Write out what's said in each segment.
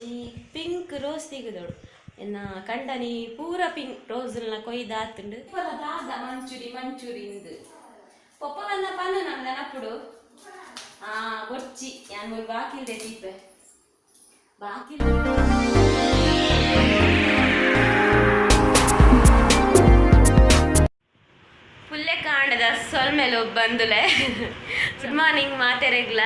ಈ pink rose ತಿಗುದೋಡು ಎನ್ನ ಕಂಡನಿ ಪೂರ ಪಿಂಕ್ ರೋಸ್ ನ ಕೊಯ್ದಾತುಂಡು ದಾದ ಮಂಚೂರಿ ಮಂಚೂರಿ ಇಂದು ಪೊಪ್ಪ ಬಂದ ಪನ್ನು ನನ್ನ ನೆನಪುಡು. ಆ ಬೊರ್ಚಿ ಯಾನ್ ಮೂಲು ಬಾಕಿಲ್ದೆ ದೀಪೆ ಬಾಕಿಲ್. ಪುಲ್ಯ ಕಾಂಡದ ಸೊಲ್ಮೆಲು ಬಂದುಲೆ. Good morning ಮಾತೆರೆಗ್ಲ.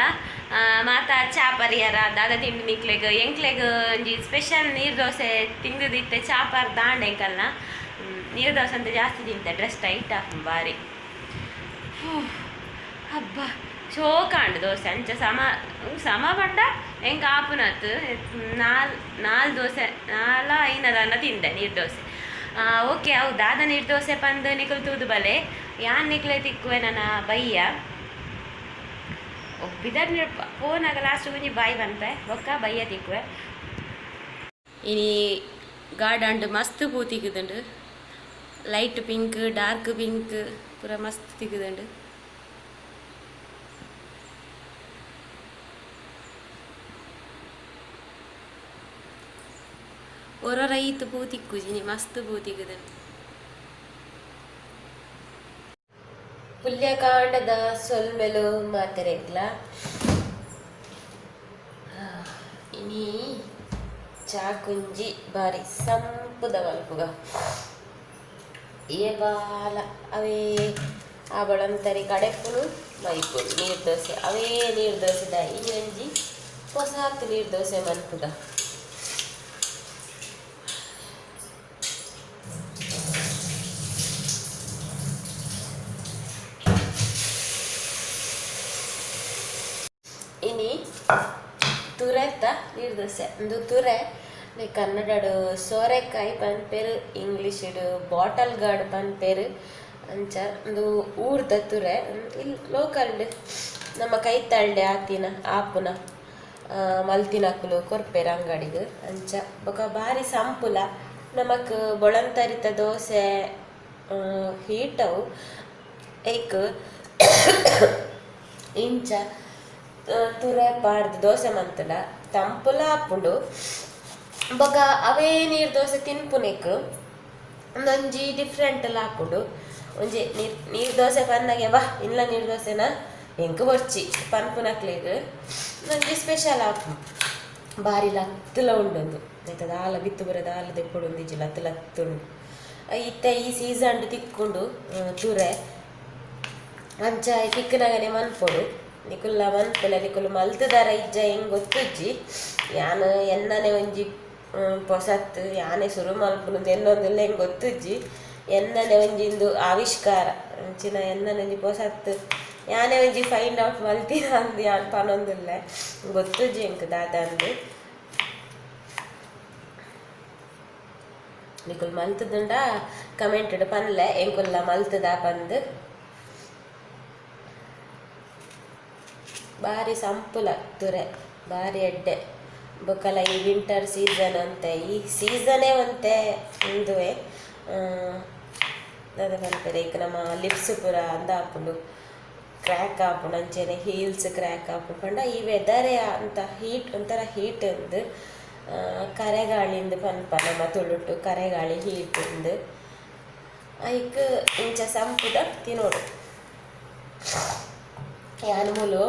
ಮಾತಾ ಚಾ ಪರಿಯರ ದಾದ ತಿಂಡಿ ನಿಕ್ಲೆಗ್ ಎಂಕ್ಲೆಗ್ ಒಂಜಿ ಸ್ಪೆಷಲ್ ನೀರ್ ದೋಸೆ ತಿಂದಿದ್ದಿತ್ತೆ. ಚಾ ಪರ್ ದಾಂಡ ಎಂಕಲ್ನ ನೀರ್ ದೋಸೆ ಅಂತ ಜಾಸ್ತಿ ತಿಂತೆ. ಡ್ರೆಸ್ ಟೈಟ್ ಆಪುಂಡು ಬಾರಿ. ಹಬ್ಬ ಶೋಕಾಂಡ್ ದೋಸೆ ಅಂಚ ಸಮ ಸಮ ಪಂಡ ಎಂಕ್ ಆಪುನತ್ ನಾಲ್ ನಾಲ್ ದೋಸೆ ನಾಲ ಐನದನ್ನ ತಿಂದೆ ನೀರ್ ದೋಸೆ. ಓಕೆ, ಅವು ದಾದ ನೀರ್ ದೋಸೆ ಪಂದ್ ನಿಕುಲು ತೂದು ಬಲೆ. ಯಾನ್ ನಿಕ್ಲೆ ತಿಕ್ಕುವೆ ನನ್ನ ಬಯ್ಯ ಬಿದರ್ ಪೋನಾಗ ಲಾಸ್ಟ್ ಒಂಜಿ ಬಾಯ್ ಪನ್ಪೆ, ಬೊಕ್ಕ ಬಯ್ಯ ತಿಕ್ಕುವೆ. ಇನಿ ಗಾರ್ಡನ್ಡ್ ಮಸ್ತ್ ಪೂ ತಿಕ್ಕುದುಂಡು. ಲೈಟ್ ಪಿಂಕ್, ಡಾರ್ಕ್ ಪಿಂಕ್ ಪೂರ ಮಸ್ತ್ ತಿಕ್ಕುದುಂಡು. ಒರ ರೈತ್ ಪೂ ತಿಕ್ಕುಜಿ, ಮಸ್ತ್ ಪೂ ತಿಕ್ಕುದುಂಡು. ಪುಲ್ಯಕಾಂಡದ ಸೊಲ್ಮೆಲು ಮಾತೆರೆಗ್ಲ. ಇನಿ ಚಾಕುಂಜಿ ಬಾರಿ ಸಂಪುದ ಮಲ್ಪುಗ. ಏ ಬಾಲ ಅವೇ ಆ ಬಳಂತರಿ ಕಡೆಪುನು ಮೈಪುನು ನೀರು ದೋಸೆ, ಅವೇ ನೀರು ದೋಸೆ ದ ಇನಿ ಒಂಜಿ ಪೊಸಾತ್ ನೀರು ದೋಸೆ ಮಲ್ಪುಗ. ಇನಿ ತುರೆತ ನೀರು ದೋಸೆ. ಉಂದು ತುರೆ ಕನ್ನಡಡ್ ಸೋರೆಕಾಯಿ ಪನ್ಪೆರ್, ಇಂಗ್ಲೀಷ್ಡ್ ಬಾಟಲ್ ಗಾರ್ಡ್ ಪನ್ಪೆರ್. ಅಂಚ ಉಂದು ಊರ್ದ ತುರೆ, ಇಲ್ಲಿ ಲೋಕಲ್ ನಮ್ಮ ಕೈತಲ್ಡೆ ಆತಿನ ಆಪುನ ಮಲ್ತಿನಕುಲು ಕೊರ್ಪೆರ್ ಅಂಗಡಿಗ್. ಅಂಚ ಬೊಕ ಬಾರಿ ಸಂಪುಲ. ನಮಕ್ ಬೊಳಂತರಿತ ದೋಸೆ ಹೀಟ್ ಅವು ಐಕ್ ಇಂಚ ತುರೆ ಪಾಡ್ದ್ ದೋಸೆ ಮಂತುಂಡ ತಂಪುಲ ಆಪುಂಡು. ಬೊಕ ಅವೇ ನೀರ್ ದೋಸೆ ತಿನ್ಪುನೆಕ್ ಉಂದೊಂಜಿ ಡಿಫ್ರೆಂಟ್ ಲ ಆಪುಂಡು. ಒಂಜಿ ನೀರ್ ನೀರ್ ದೋಸೆ ಪನ್ನಗೆ ವಾ ಇಲ್ಲ ನೀರ್ ದೋಸೆನ ಎಂಕ್ ಬೊರ್ಚಿ ಪನ್ಪುನಕ್ಲೆಗ್ ಒಂಜಿ ಸ್ಪೆಷಲ್ ಆಪುಂಡು. ಬಾರಿ ಲತ್ತುಲ ಉಂಡು. ಐತ ದಾಲ ಬಿತ್ತು ಪೂರ ದಾಲ ದೆಪ್ಪೊಡು ಒಂದಿಜ್ಜಿ, ಲತ್ತ್ ಲತ್ತ್ ಉಂಡು. ಇತ್ತೆ ಈ ಸೀಸನ್ ತಿಕ್ಕುಂಡು ತುರೆ. ಅಂಚ ತಿಕ್ಕುನಗನೆ ಮನ್ಪೊಡು. ನಿಕುಲ್ಲ ಮನ್ಪುಲೆ. ನಿಕುಲು ಮಲ್ತುದಾರ ಇಜ್ಜ ಎಂಕ್ ಗೊತ್ತುಜ್ಜಿ. ಯಾನ್ ಎನ್ನನೆ ಒಂಜಿ ಪೊಸತ್ ಯಾನೆ ಸುರು ಮಲ್ಪುನು ಎನ್ನೊಂದುಲ್ಲ, ಎಂಕ್ ಗೊತ್ತುಜ್ಜಿ. ಎನ್ನನೆ ಒಂಜಿ ಇಂದು ಆವಿಷ್ಕಾರ ಅಂಚಿನ ಎನ್ನನೆ ಒಂಜಿ ಪೊಸತ್ ಯಾನೆ ಒಂಜಿ ಫೈಂಡ್ ಔಟ್ ಮಲ್ತಿನ ಅಂದ್ ಯಾನ್ ಪನೊಂದುಲ್ಲೆ. ಗೊತ್ತುಜ್ಜಿ ಎಂಕ್ ದಾದ ಅಂದ್. ನಿಕುಲು ಮಲ್ತುದುಂಡ ಕಮೆಂಟ್ ಪನ್ಲೆ ಎಂಕುಲ್ಲ ಮಲ್ತುದ ಪಂದ್. ಬಾರಿ ಸಂಪುಲ ತುರೆ, ಬಾರಿ ಎಡ್ಡೆ. ಬೊಕಲ ಈ ವಿಂಟರ್ ಸೀಸನ್ ಅಂತೆ, ಈ ಸೀಸನೇ ಒಂತೆ ಉಂದುವೆ ದಾದ ಪನ್ಪೆರ್ ಐಕ್ ನಮ್ಮ ಲಿಪ್ಸ್ ಪೂರ ಅಂದ ಆಪುಂಡು, ಕ್ರ್ಯಾಕ್ ಆಪುಂಡು. ಅಂಚೆನೆ ಹೀಲ್ಸ್ ಕ್ರ್ಯಾಕ್ ಆಪುಂಡು. ಪಂಡ ಈ ವೆದರೇ ಅಂತ ಹೀಟ್, ಒಂಥರ ಹೀಟ್ ಅಂದ್ ಕರೆಗಾಳಿಂದ್ ಪನ್ಪ ನಮ್ಮ ತುಳುಟು, ಕರೆಗಾಳಿ ಹೀಟ್ ಇಂದ್. ಐಕ್ ಇಂಚ ಸಂಪುದ ತಿನೊಡು. ಯಾನ್ ಮೂಲು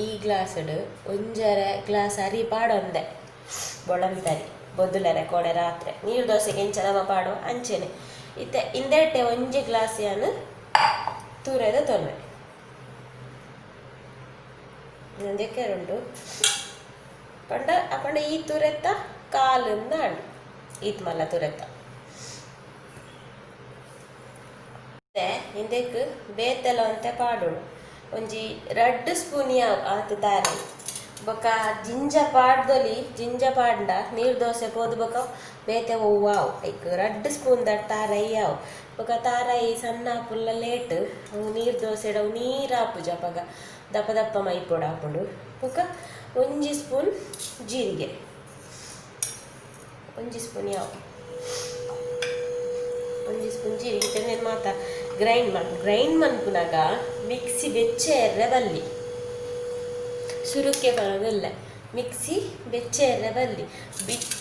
ಈ ಗ್ಲಾಸ್ಡ್ ಒಂಜರೆ ಗ್ಲಾಸ್ ಅರಿ ಪಾಡೊಂದೆ ಬೊಳಂತರಿ ಬೊದ್ದುಲರೆ ಕೋಡೆ ರಾತ್ರೆ. ನೀರು ದೋಸೆಗೆ ಎಂಚ ನಮ ಪಾಡುವ ಅಂಚೆನೆ. ಇತ್ತೆ ಇಂದೆಟೆ ಒಂಜಿ ಗ್ಲಾಸ್ ಯಾನ್ ತುರೆದ ತೊನ್ವೆ ಉಂಡು ಪಂಡ ಅಪಂಡ ಈ ತುರೆತ ಕಾಲುಂದ ಆಂಡ್ ಈತ್ ಮಲ್ಲ ತುರೆತ. ಇಂದೆಕ್ ಬೇತೆಲ ಒಂತೆ ಪಾಡೊಡು. ಒಂಜಿ ರಡ್ಡ್ ಸ್ಪೂನ್ ಯಾವು ಆತ್ ತಾರಾಯಿ. ಬೊಕ ಜಿಂಜ ಪಾಡ್ದೊಲಿ. ಜಿಂಜ ಪಾಡ್ಂಡ ನೀರ್ ದೋಸೆ ಪೋದು ಬೊಕ ಬೇತೆ ಒವ್ವು ಆವು. ಐಕ್ ರಡ್ಡ್ ಸ್ಪೂನ್ ದ ತಾರಾಯಿ ಯಾವು. ಬೊಕ ತಾರಾಯಿ ಸಣ್ಣ ಆಪುಲ್ಲ ಲೇಟ್. ಅವು ನೀರ್ ದೋಸೆಡ್ ಅವು ನೀರ್ ಆಪುಜಿ, ಅಪಗ ದಪ್ಪ ದಪ್ಪ ಮೈಪೊಡು ಆಪುಂಡು. ಬೊಕ ಒಂಜಿ ಸ್ಪೂನ್ ಜೀರಿಗೆ, ಒಂಜಿ ಸ್ಪೂನ್ ಯಾವು, ಒಂಜಿ ಸ್ಪೂನ್ ಜೀರಿಗೆ. ಇತ್ತೆ ಮಾತ ಗ್ರೈಂಡ್ ಮಲ್ಪು. ಗ್ರೈಂಡ್ ಮನ್ಪುನಗ ಮಿಕ್ಸಿ ಬೆಚ್ಚ ಎರ್ರೆ ಬಲ್ಲಿ, ಸುರುಕ್ಕೆ ಬರೋದಿಲ್ಲ. ಮಿಕ್ಸಿ ಬೆಚ್ಚೇರೆ ಬಲ್ಲಿ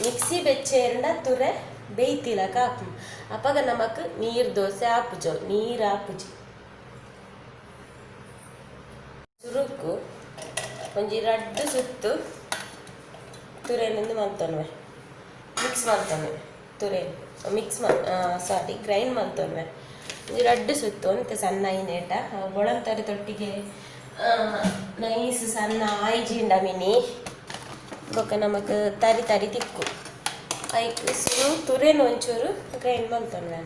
ಮಿಕ್ಸಿ ಬೆಚ್ಚೇರಂಡ ತುರೆ ಬೇಯ್ತಿಲಕ ಆಪುಂಡು ಅಪಗ ನಮಕ್ ನೀರು ದೋಸೆ ಆಪುಜವು ನೀರು ಆಪುಜಿ ಸುರುಕು ಒಂಜಿ ರಡ್ಡ್ ಸುತ್ತು ತುರೆನಿಂದ ಮಲ್ತೊನ್ವೆ ಮಿಕ್ಸ್ ಮಲ್ತೊನ್ವೆ ತುರೆನ್ ಮಿಕ್ಸ್ ಮಲ್ ಸಾರಿ ಗ್ರೈಂಡ್ ಮಲ್ತೊನ್ವೆ ಒಂಜಿ ರಡ್ಡ್ ಸುತ್ತು ಒಂತೆ ಸಣ್ಣ ಐನೇಟ ಬೊಳಂತರಿ ತೊಟ್ಟಿಗೆ ನೈಸ್ ಸಣ್ಣ ಆಯ್ಜಿಂಡ ಮಿನಿ ಬೊಕ ನಮಕ್ ತರಿ ತರಿ ತಿಕ್ಕು ಐಕ್ ಸುರು ತುರೆನ್ ಒಂಚೂರು ಗ್ರೈಂಡ್ ಮಲ್ತೊನ್ವೆ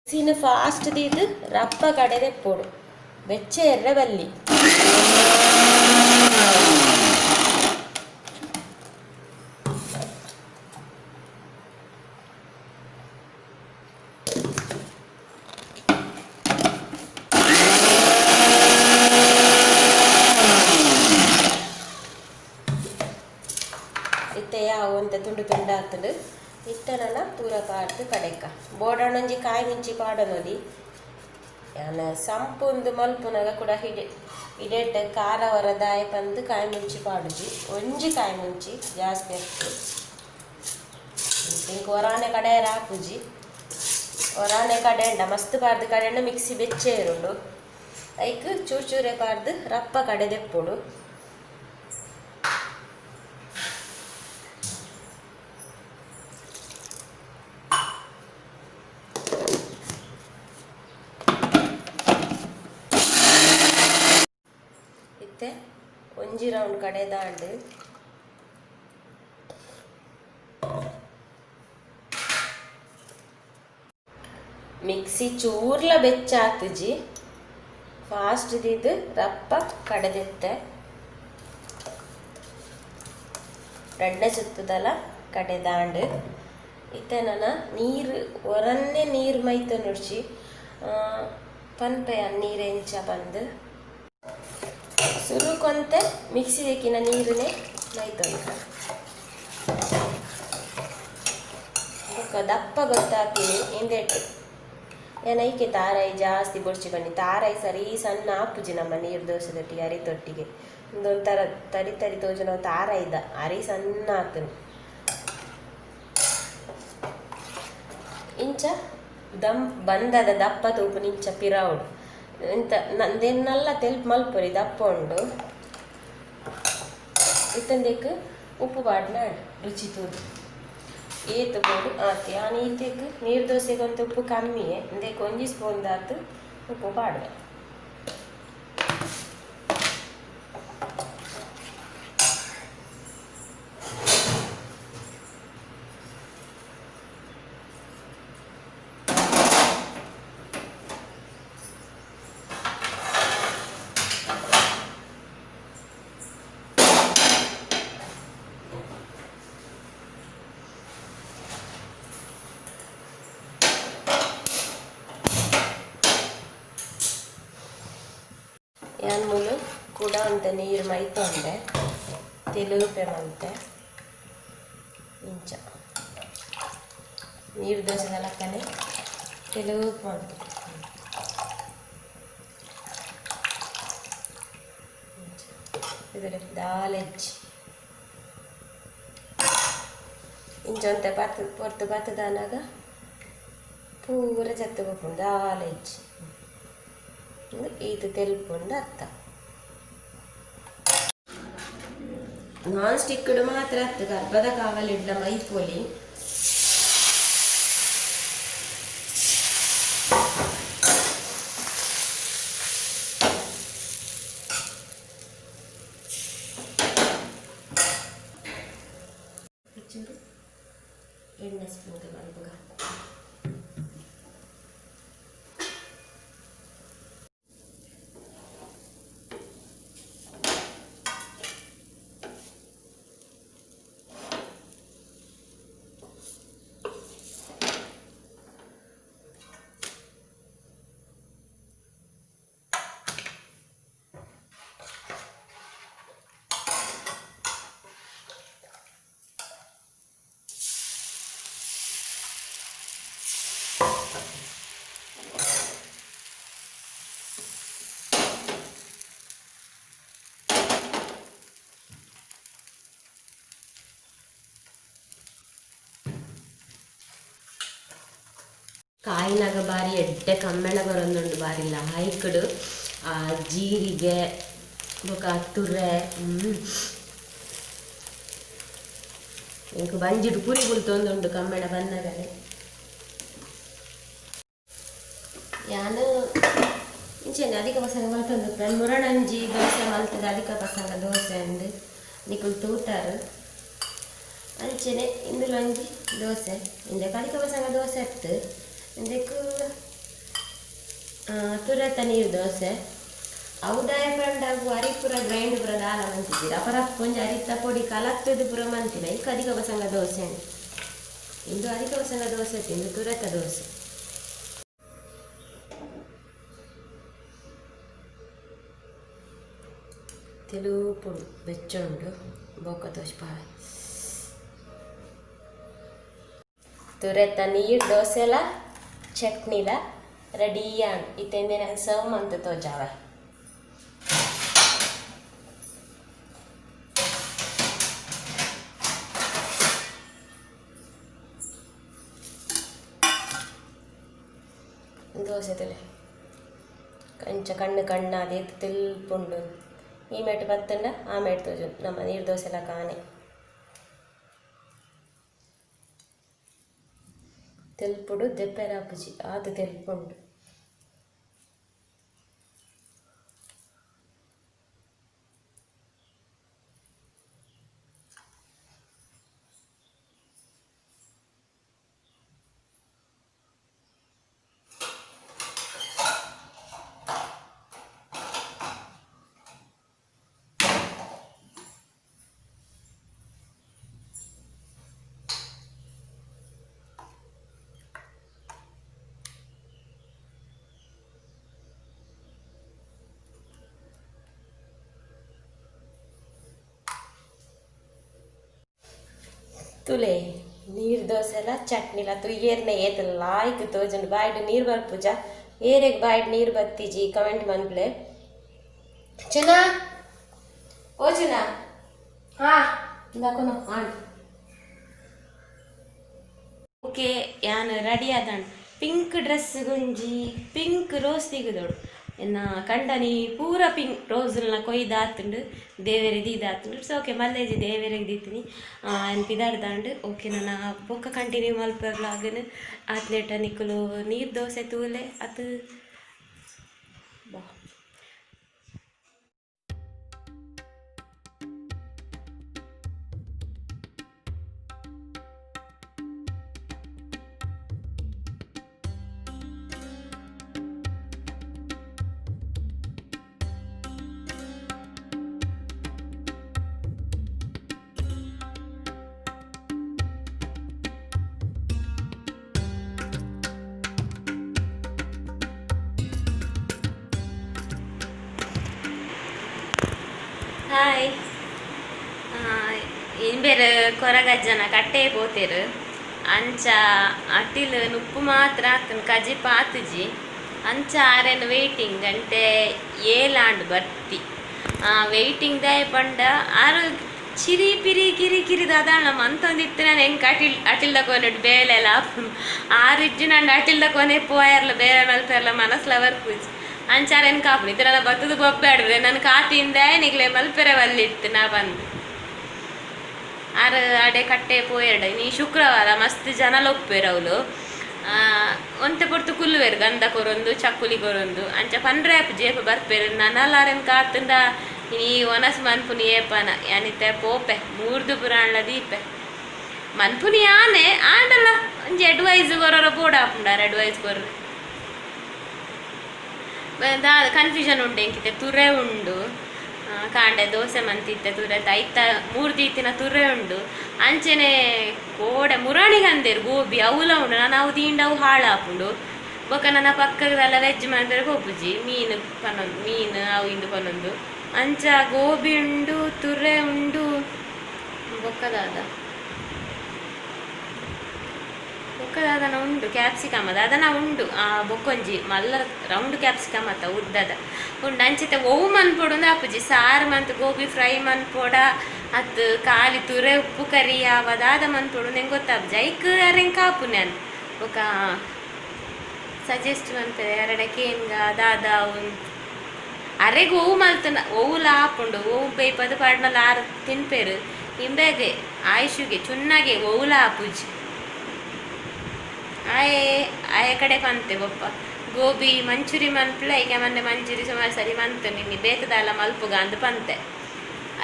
ಮಿಕ್ಸಿನ ಫಾಸ್ಟ್ ದೀದ್ ರಪ್ಪ ಕಡೆದೆಪ್ಪೊಡು ಬೆಚ್ಚ ಎರ್ರೆ ಬಲ್ಲಿ ಇತ್ತೆ ಯಾವು ಒಂತೆ ತುಂಡು ತುಂಡು ಆತುಂಡು ಇತ್ತೆ ನನ ಪೂರ ಪಾಡ್ದು ಕಡೆಕ ಬೋಡಾಣೊಂಜಿ ಕಾಯಿ ಮುಂಚಿ ಪಾಡೊನೊಲಿ ಯಾನ್ ಸಂಪುಂದು ಮಲ್ಪುನಗ ಕೂಡ ಹಿಡೆ ಇಡೆಟ್ ಖಾರ ಹೊರ ದಾಯ ಪಂದ್ ಕಾಯಿ ಮುಂಚಿ ಪಾಡುಜಿ ಒಂಜಿ ಕಾಯಿ ಮುಂಚಿ ಜಾಸ್ತಿ ಅತ್ತ್ ಇಂಕ್ ಒರಾನೆ ಕಡೆಯರ ಆಪುಜಿ ಒರಾನೆ ಕಡೆಂಡ ಮಸ್ತ್ ಪಾಡ್ದು ಕಡೆಂಡ ಮಿಕ್ಸಿ ಬೆಚ್ಚ ಇರುಂಡು ಐಕ್ ಚೂರು ಚೂರೆ ಪಾಡ್ದು ರಪ್ಪ ಕಡೆ ದೆಪ್ಪೊಡು ಇತ್ತೆ ಒಂಜಿ ರೌಂಡ್ ಕಡೆದಾಂಡ್ ಮಿಕ್ಸಿ ಚೂರ್ಲ ಬೆಚ್ಚ ಆತುಜಿ ಫಾಸ್ಟ್ ದೀದ್ ರಪ್ಪ ಕಡೆದಿತ್ತೆ ರಡ್ಡೆ ಸುತ್ತದಲ ಕಡೆದಾಂಡ್ ಇತ್ತೆ ನನ ನೀರು ಒರನ್ನೆ ನೀರು ಮೈತ ನುಡ್ಚಿ ಪನ್ಪೆ ನೀರು ಎಂಚ ಪಂದ್ ಸುರುಕೊಂತೆ ಮಿಕ್ಸಿ ದೆಕ್ಕಿನ ನೀರುನೆ ಮೈತೊಂದು ಬೊಕ್ಕ ದಪ್ಪ ಗೊತ್ತಾಪಿನಿ ಇಂದೆಟ್ ಯಾನ್ ಐಕೆ ತಾರಾಯಿ ಜಾಸ್ತಿ ಬೊಡ್ಚಿ ಬನ್ನಿ ತಾರಾಯಿ ಸರಿ ಸಣ್ಣ ಆಪುಜಿ ನಮ್ಮ ನೀರು ದೋಸೆದೊಟ್ಟಿಗೆ ಅರಿತೊಟ್ಟಿಗೆ ಉಂದೊಂಥರ ತರಿ ತರಿ ತೋಜುನ ತಾರಾಯಿದ ಅರಿ ಸಣ್ಣ ಆತುಂಡು ಇಂಚ ದಮ್ ಬಂದದ ದಪ್ಪ ತೂಪುನ ಇಂಚ ಪಿರಾವುಡು ಇಂತ ನಂದೆನ್ನಲ್ಲ ತೆಲ್ಪ್ ಮಲ್ಪೊಲಿ ದಪ್ಪ ಉಂಡು ಇತ್ತಂದೆಕ್ ಉಪ್ಪು ಪಾಡ್ನ ರುಚಿ ತೂದು ಏತ್ ಬೋಡು ಆತ್ ಯಾನ್ ಈತೆಕ್ ನೀರು ದೋಸೆಗ್ ಒಂತೆ ಉಪ್ಪು ಕಮ್ಮಿಯೇ ಇಂದೆಕ್ ಒಂಜಿ ಸ್ಪೂನ್ ದಾತ್ ಉಪ್ಪು ಪಾಡುವೆ. ಯಾನ್ ಮೂಲು ಕುಡ ಒಂತೆ ನೀರು ಮೈತೊಂಡೆ ತೆಲುಪೆ ಮಂತೆ ಇಂಚ ನೀರು ದೋಸೆದ ಲೆಕ್ಕನೆ ತೆಲುಪು ಮಂತೆ ಇಂಚ ಇದುಲೆ ದಾಲೆಜ್ಜಿ ಇಂಚ ಒಂತೆ ಪತ್ತ್ ಪೊರ್ತು ಪತ್ತುದಾನಗ ಪೂರ ಜತ್ತ್ ಪೋಪುಂಡು ದಾಲೆಜ್ಜಿ ಉಂದು ಈತ್ ತೆಲ್ಪುಂಡು ಅರ್ಥ. ನಾನ್ ಸ್ಟಿಕ್ಡ್ ಮಾತ್ರ ಅತ್ತ್ ಗರ್ಭದ ಕಾವಲಿಡ್ಲ ಮೈಪೊಲಿ. ಒಂಚೂರು ಎಣ್ಣೆ ಸ್ಪ್ರಿಂಕಲ್ ಮಲ್ಪುಗ. ಕಾಯಿನಾಗ ಬಾರಿ ಎಡ್ಡೆ ಕಮ್ಮೆಣ ಬರೊಂದುಂಡು ಬಾರಿ ಲಾಯ್ಕಡ್ ಆ ಜೀರಿಗೆ ಬೊಕ ತುರೆ. ಇಂಕ್ ಬಂಜಿಡ್ ಪುರಿ ಬುಲ್ತೊಂದುಂಡು ಕಮ್ಮೆಣ ಬನ್ನಗನೆ. ಯಾನ್ ಇಂಚೆನೆ ಅಧಿಕ ಪಸಂಗ ಮಲ್ತೊಂದು ಮುರಣಂಜಿ ದೋಸೆ ಮಲ್ತದ ಅಧಿಕ ಪಸಂಗ ದೋಸೆ ಅಂದ್ ನಿಕುಲು ತೂತಾರು. ಅಂಚೆನೆ ಇಂದುಲೊಂಜಿ ದೋಸೆ ಇಂದೆಕ್ ಅಧಿಕ ಪಸಂಗ ದೋಸೆ ಅತ್ತು ಇಂದೆಕ್ ತುರೆತ ನೀರು ದೋಸೆ. ಅವು ದಾಯ ಪಂಡ ಅವು ಅರಿ ಪೂರ ಗ್ರೈಂಡ್ ಪೂರ ದಾಲ ಮಂತಿದ್ದೀರ ಅಪರಪ್ಪ ಒಂಜಿ ಅರಿತ ಪೊಡಿ ಕಲತ್ತದು ಪೂರ ಮಂತಿನ ಇಕ್ ಅಧಿಕ ಪಸಂಗ ದೋಸೆ. ಇಂದು ಅಧಿಕ ಪಸಂಗ ದೋಸೆ ಇಂದು ತುರೆತ ದೋಸೆ. ತೆಲುಪುಡು ಬೆಚ್ಚುಂಡು ಬೊಕ್ಕ ತೋಜ್ಪಾವೆ. ತುರೆತ ನೀರು ದೋಸೆಲ ಚಟ್ನಿಲ ರೆಡಿ ಆಂಡ್. ಇತ್ತೆ ಇಂದೆನ್ ಸರ್ವ್ ಮಂತ್ ತೋಜಾವೆ. ದೋಸೆ ತೂಲೆ ಕಂಚ ಕಣ್ಣು ಕಣ್ಣಾದ್ ಏತ್ ತೆಲ್ಪುಂಡು. ಈ ಮೇಟ್ ಬತ್ತಂಡ ಆ ಮೇಟ್ ತೋಜುಂಡು ನಮ್ಮ ನೀರು ದೋಸೆಲ ಕಾನೆ ತೆಲ್ಪುಡು ದೆಪ್ಪೆರೆ ಆಪುಜಿ ಆತ್ ತೆಲ್ಪುಂಡು. ತುಲೆ ನೀರು ದೋಸೆಲ ಚಟ್ನಿಲ ತುಯ್ಯೇರ್ನ ಏತ್ ಲಾಯ್ಕ್ ತೋಜುಂಡು ಬಾಯ್ಡ್ ನೀರು ಬರ್ಪುಜ ಏರೆಗ್ ಬಾಯ್ಡ್ ನೀರು ಬತ್ತಿಜಿ ಕಮೆಂಟ್ ಮನ್ಪುಲೆ. ಚಿನ್ನ ಓ ಚಿನ್ನ ಹಾ ಇಂದಾಕೊನ ಆಂಡ್. ಓಕೆ ಯಾನ್ ರೆಡಿ ಆದಾಂಡ್. ಪಿಂಕ್ ಡ್ರೆಸ್ ಗುಂಜಿ ಪಿಂಕ್ ರೋಸ್ ತಿಗುದೋಡು ಎನ್ನ ಕಂಡನಿ ಪೂರ ಪಿಂಕ್ ರೋಸ್ನ ಕೊಯ್ದಾತುಂಡು ದೇವೆರೆ ದೀದಾತುಂಡು. ಸೊ ಓಕೆ ಮಲ್ಲೇಜಿ ದೇವೆರೆಗ್ ದೀತೀನಿ ಏನ್ ಪಿದಾಡ್ದಾಂಡ್. ಓಕೆ ನನ್ನ ಬೊಕ್ಕ ಕಂಟಿನ್ಯೂ ಮಲ್ಪೆ ವ್ಲಾಗನ್ ಆತ್ನೇಟ ನಿಕುಲು ನೀರು ದೋಸೆ ತೂಲೆ ಅತ್ ಬಾ. ಹಾಯ್ ಇಂಬೇರು ಕೊರಗಜ್ಜನ ಕಟ್ಟೆ ಪೋತೇರು ಅಂಚ ಅಟಿಲ್ ನುಪ್ಪು ಮಾತ್ರ ಆತನ್ ಕಜಿಪ ಆತುಜಿ ಅಂಚ ಆರೆನ್ ವೇಟಿಂಗ್ ಗಂಟೆ ಏಲಾಂಡ್ ಬರ್ತಿ ವೇಟಿಂಗ್ ದಾಯ ಪಂಡ ಆರು ಚಿರಿ ಪಿರಿ ಕಿರಿ ಕಿರಿ ದಾದಾಣ ಮಂತೊಂದಿತ್ತು ನಾನು ಹೆಂಗೆ ಅಟಿಲ್ ಅಟಿಲ್ದ ಕೋನೆಟ್ ಬೇಲೆಲ ಆರು ಇಜ್ಜು ನಾನು ಅಟಿಲ್ದ ಕೊನೆ ಪೋಯರ್ಲ ಬೇರೆ ಮಲ್ಪೆರ್ಲ ಮನಸ್ಲ ಬರ್ಪುಜಿ ಅಂಚಾರ ಏನು ಕಾಪುನಿ ಇತ್ತ ನನ್ನ ಬತ್ತದ ಬೊಬ್ಬಾಡ್ರೆ ನನ್ನ ಕಾತಿಂದ ನಿಗ್ಲೆ ಮಲ್ಪೆರೆ ವಲ್ಲಿತ್ತು ನಾ ಬಂದು ಆರು ಅಡೆ ಕಟ್ಟೆ ಪೋಯೆರಡ ನೀ ಶುಕ್ರವಾರ ಮಸ್ತ್ ಜನ ಲೊಪ್ಪೇರು ಅವಳು ಒಂತೆ ಪೊರ್ತು ಕುಲ್ಲುವೆರು ಗಂಧ ಕೊರೊಂದು ಚಕ್ಕುಲಿ ಕೊರೊಂದು ಅಂಚ ಪನ್ರೆ ಆಪು ಜೇಪ ಬರ್ಪೇರು ನನಲಾರೆನ್ ಕಾತುಂಡ ಈ ಒನಸ್ ಮನ್ಪುನಿ ಏಪನ ಯಾನಿತ್ತೆ ಪೋಪೆ ಮೂರ್ದು ಪುರಾಣ್ಲ ದೀಪೆ ಮನ್ಪುನಿ ಆನೆ ಆಂಡಲ್ಲ ಒಂಜಿ ಅಡ್ವೈಸ್ ಕೊರೊರ ಬೋಡಾಪುಂಡಾರ ಅಡ್ವೈಸ್ ಕೊರ್ರೆ ಕನ್ಫ್ಯೂಷನ್ ಉಂಡು ಎಂಕಿತೆ ತುರೆ ಉಂಡು ಕಾಂಡೆ ದೋಸೆ ಮಂತಿತ್ತೆ ತುರೆ ಐತ ಮೂರು ದೀತಿನ ತುರೆ ಉಂಡು ಅಂಚೆನೆ ಕೋಡೆ ಮುರಾಣಿಗಂದೇರು ಗೋಬಿ ಅವುಲ ಉಂಡು ನಾನು ಅವು ತೀಂಡ ಅವು ಹಾಳಾಪುಂಡು ಬೊಕ ನನ್ನ ಪಕ್ಕದಲ್ಲ ವೆಜ್ ಮಾಡಿದ್ರೆ ಪೋಪುಜಿ ಮೀನು ಪನ್ನೊಂದು ಮೀನು ಅವು ಇಂದು ಪನ್ನೊಂದು ಅಂಚ ಗೋಬಿ ಉಂಡು ತುರೆ ಉಂಡು ಬೊಕ್ಕದಾದ ಬೊಕ್ಕದಾದನ ಉಂಡು ಕ್ಯಾಪ್ಸಿಕಮ್ ಅದ ಅದನ ಉಂಡು ಆ ಬೊಕ್ಕೊಂಜಿ ಮಲ್ಲ ರೌಂಡ್ ಕ್ಯಾಪ್ಸಿಕಮ್ ಅತ್ತ ಉದ್ದದ ಉಂಡು ಅಂಚಿತ ಒವು ಮನ್ಪೊಡು ಅಂದ್ರೆ ಆಪುಜಿ ಸಾರು ಮಂತ್ ಗೋಬಿ ಫ್ರೈ ಮನ್ಪೊಡ ಅತ್ ಖಾಲಿ ತುರೆ ಉಪ್ಪು ಕರಿ ಯಾವದಾದ ಮನ್ಪೊಡು ನಂಗೆ ಗೊತ್ತಾಪುಜಿ ಐಕ್ ಅರೆಂಗ್ ಕಾಪು ನಾನು ಬೊಕ ಸಜೆಸ್ಟ್ ಮಲ್ಪೆರೆ ಅರಡ ಕೇನ್ಗ ದಾದ ಒಂದು ಅರೆಗ್ ಒವು ಮಲ್ತನ ಒವುಲ ಆಪುಂಡು ಒವು ಬೇಯ್ಪದು ಪಾಡ್ನಲ ಆರ್ ತಿನ್ಪೇರು ಇಂಬೆಗೆ ಆಯುಷುಗೆ ಚುನ್ನಾಗೆ ಒವುಲ ಆಪುಜಿ ಆಯೆ ಆಯ ಕಡೆ ಪಂತೆ ಬೊಪ್ಪ ಗೋಬಿ ಮಂಚೂರಿ ಮನ್ಪುಲ ಈಗ ಮೊನ್ನೆ ಮಂಚೂರಿ ಸುಮಾರು ಸರಿ ಮಂತು ನಿನ್ನೆ ಬೇತದಾಲ ಮಲ್ಪುಗ ಅಂದ್ ಪಂತೆ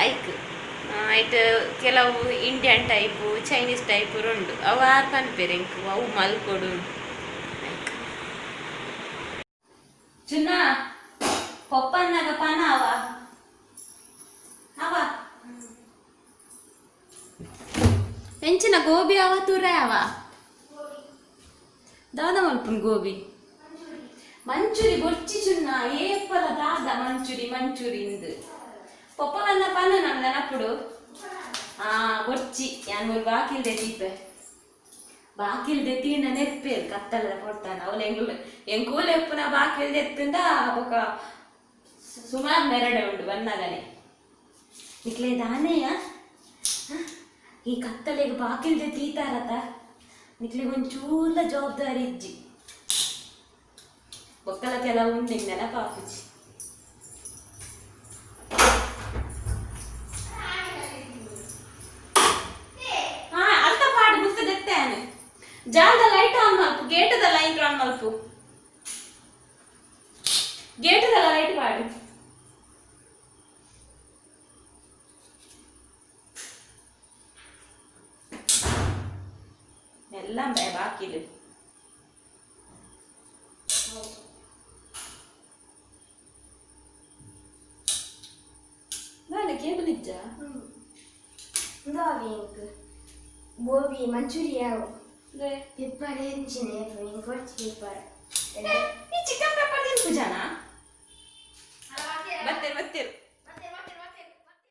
ಐಕ್ ಐಟ್ ಕೆಲವು ಇಂಡಿಯನ್ ಟೈಪು ಚೈನೀಸ್ ಟೈಪು ಉಂಡು ಅವು ಆರ್ ಪನ್ಪೆರ್ ಎಂಕ್ ಅವು ಮಲ್ಕೊಡು ಐಕ್ ಚುನ್ನ ಪೊಪ್ಪನ್ನಾಗ ಪನ ಅವ ಅವ ಎಂಚಿನ ಗೋಬಿ ಅವ ತುರೆ ಅವ ದಾದ ಮಲ್ಪುನ್ ಗೋಬಿ ಮಂಚೂರಿ ಬೊರ್ಚಿ ಚುನ್ನ ಏಪಲ ದಾದ ಮಂಚೂರಿ ಮಂಚೂರಿ ಇಂದು ಪೊಪ್ಪವನ್ನ ಪನ ನನ್ ನೆನಪುಡು ಆ ಬೊರ್ಚಿ ಯಾನ್ ಮೂಲು ಬಾಕಿಲ್ದೆ ದೀಪೆ ಬಾಕಿಲ್ದೆ ತೀಂಡ ನೆರ್ಪೇರು ಕತ್ತಲದ ಕೊಡ್ತಾನ ಅವಳು ಎಂಗುಲು ಎಂಕೂಲು ಎಪ್ಪುನ ಬಾಕಿಲ್ದೆ ಎತ್ತುಂಡ ಬೊಕ ಸುಮಾರು ನೆರಡೆ ಉಂಡು ಬನ್ನಗನೆ ನಿಕ್ಲೆ ದಾನೆಯ ಈ ಕತ್ತಲೆಗೆ ಬಾಕಿಲ್ದೆ ತೀತಾರತ ನಿಕ್ಲೆ ಒಂಚೂರ್ಲ ಜವಾಬ್ದಾರಿ ಇಜ್ಜಿ ಬೊಕ್ಕಲ ಕೆಲವು ಉಂಡು ನೆನಪಾಪುಜಿ ಹಾ ಅರ್ಥ ಪಾಡು ಮುತ್ತದೆತ್ತೇನೆ ಜಾಲದ ಲೈಟ್ ಆನ್ ಮಲ್ಪು ಗೇಟದ ಲೈಟ್ ಆನ್ ಮಲ್ಪು ಗೇಟದ ಲೈಟ್ ಪಾಡು ಎಲ್ಲ ಬಾಕಿಲು ನಾಳೆ ಕೇಬಲ್ ಇಜ್ಜಾ ಗೋಬಿ ಮಂಚೂರಿಯಾ ಪೆಪ್ಪರ್ ಎಂಚಿನ ಪೆಪ್ಪರ್. ಈ ಚಿಕನ್ ಪೆಪ್ಪರ್ ತಿನ್ಪುಜಾನ?